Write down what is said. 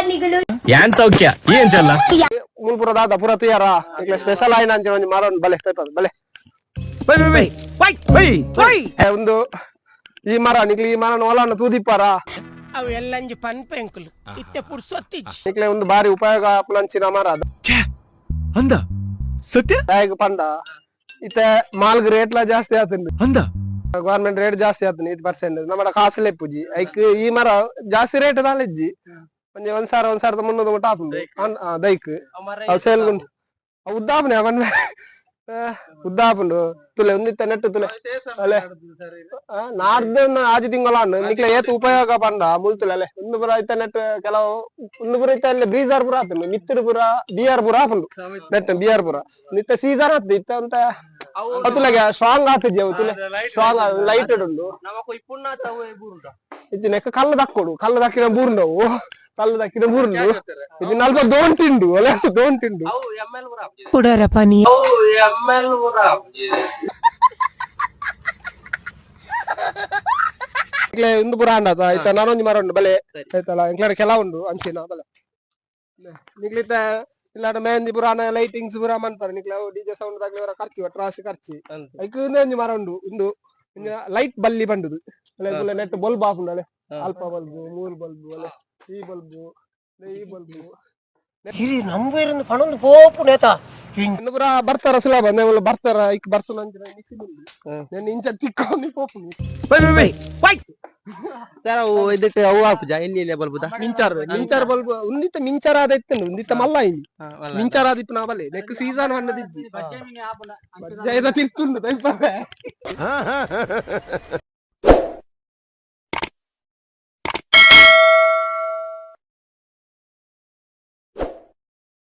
ನಿಗುಲು. ಯಾನ್ ಸೌಖ್ಯ, ಏನ್ ಚಲ್ಲ? ಮುಲ್ಪುರ ದಾದ ಪೂರ ತುಯಾರ? ನಿಕ್ಲೆ ಸ್ಪೆಷಲ್ ಆಯ್ನ ಅಂಚಿನ ಒಂಜಿ ಮರ ಬಲೆ ತೋಯ್ಪದ ಬಲೆ. ಒಂದು ಈ ಮರ ನಿಕ್ಲೆ, ಈ ಮರ ಓಲಾನ ತೂದಿಪ್ಪಾರ? ಅವು ಎಲ್ಲಂಜಿ ಪನ್ಪೆಂಕುಲು ಇತ್ತೆ ಪುರ್ಸೊತ್ತಿಜ್ಜಿ. ನಿಕ್ಲೆ ಒಂದು ಬಾರಿ ಉಪಯೋಗ ಆಪುನಂಚಿನ ಮರ ಅದು. ಅಂದ ಸತ್ಯ. ದಾಯಗ್ ಪಂಡ ಇತ್ತೆ ಮಾಲ್ಗ್ ರೇಟ್ಲ ಜಾಸ್ತಿ ಆತುಂಡು. ಅಂದ. ಗವರ್ಮೆಂಟ್ ರೇಟ್ ಜಾಸ್ತಿ ಆತುಂಡು 8%. ನಮ್ಮಡ ಕಾಸುಲ ಇಪ್ಪುಜಿ. ಐಕ್ ಈ ಮರ ಜಾಸ್ತಿ ರೇಟ್ ದಾಲ ಇಜ್ಜಿ. ಒಂಜಿ 1000, 1300 ಮುಟ್ಟ ಆಪುಂಡು. ದೈಕ್ ಅವು ಸೇಲ್ ಉಂಡು. ಅವು ಉದ್ದಾಪನೆ ಅವನ್ ಉದ್ದ ಆಪುಂಡು. ತುಲೆ ಒಂದಿತ್ತ ನೆಟ್ಟು ತುಲೆ ಅಲೆ. ನಾಡ್ದು ಆಜಿ ತಿಂಗಳ ನಿಕ್ಲೆ ಏತ್ ಉಪಯೋಗ ಪಂಡ ಮುಲ್ತುಲೆ ಅಲೆ ಒಂದು ಪುರ ಇತ್ತ ನೆಟ್ ಕೆಲವು ಒಂದು ಪುರ ಇತ್ತ ಅಲ್ಲಿ ಬ್ರೀಸರ್ ಪುರ ಆತುಂಡು. ಮಿತ್ತುಡು ಪುರ ಬಿಆರ್ ಪುರ ಆಪುಂಡು. ನೆಟ್ ಬಿಆರ್ ಪುರ ಇತ್ತ ಸೀಸನ್ ಆತು ಇತ್ತ ಅಂತ ಅತುಲೆಗೆ ಸ್ಟ್ರಾಂಗ್ ಆತುಜಿ. ಅವು ತುಲೆ ಸ್ಟ್ರಾಂಗ್ ಲೈಟ್ ಉಂಡು. ಇಜ್ಜಿ, ನೆಕ್ ಕಲ್ಲು ದಕ್ಕೊಡು. ಕಲ್ಲು ದಕ್ಕಿನ ಬೂರ್ಂಡವು, ಕಲ್ಲು ದಕ್ಕಿನ ಬೂರ್ಂಡು. ಇದು ನಲ್ಪ ದೋಂಟಿಂಡು ಅಲ್ಲ, ದೋಂಟಿಂಡು. ಕುಡರ ಪನಿ. ಇಕ್ಲೆ ಇಂದು ಪುರ ಅಂಡತ ಆಯ್ತಾ? ನಾನೊಂಜಿ ಮರ ಉಂಡು ಬಲೆ ಆಯ್ತಲ್ಲ. ಇಂಕ್ಲಾಡ ಕೆಲವು ಉಂಡು ಅಂಚಿನ ಬಲೆ. ನಿಕ್ಲಿತ್ತ ಇಲ್ಲಾಡ ಮೆಹಂದಿ ಪುರಾಣ ಲೈಟಿಂಗ್ಸ್ ಪುರ ಮನ್ಪರ. ನಿಕ್ಲೆ ಡಿಜೆ ಸೌಂಡ್ ದಾಗ್ಲಿ ಅವರ ಖರ್ಚು ಟ್ರಾಸ್ ಖರ್ಚು. ಐಕ್ ಒಂಜಿ ಮರ ಉಂಡು. ಇಂದು ಲೈಟ್ ಬಲ್ಲಿ ಬಂಡುದು ಅಲೆ. ನೆಟ್ ಬಲ್ಬ್ ಆಪುಂಡು ಅಲೆ. ಅಲ್ಪ ಬಲ್ಬ್, ಮೂರು ಬಲ್ಬ್ ಅಲೆ. ಈ ಬಲ್ಬ್, ಈ ಬಲ್ಬ್. ಹಿರಿ ನಂಬು ಪಣೊಂದು ಪೋಪು ನೇತ. ಇನ್ನು ಪುರ ಬರ್ತಾರ ಸುಲಭ ನೇವುಲು ಬರ್ತಾರ. ಇಕ್ ಬರ್ತನ ಅಂಚಿನ నేను ಇಂಚ ತಿಕ್ಕೊಂಡು ಪೋಪುನಿ. ಸರ್, ಅವು ಇದಕ್ಕೆ ಅವು ಹಾಪುಜ ಎಲ್ಲಿ ಎಲ್ಲಿ ಬಲ್ಬುದ? ಮಿಂಚಾರ್, ಮಿಂಚಾರ್ ಬಲ್ಬ್ ಉಂದಿತ್ತ. ಮಿಂಚಾರ ಆದ ಇತ್ತುಂಡು. ಉಂದಿತ್ತ ಮಲ್ಲ ಇನಿ ಮಿಂಚಾರ ಆದಿಪ್ಪು ಬಲೆ. ನೆಕ್ ಸೀಸನ್ ವನ್ನದಿಜ್ಜಿ. ಬಜ್ಜಾಯ್ದ ತಿರ್ತುಂಡು ದೈಪವೆ.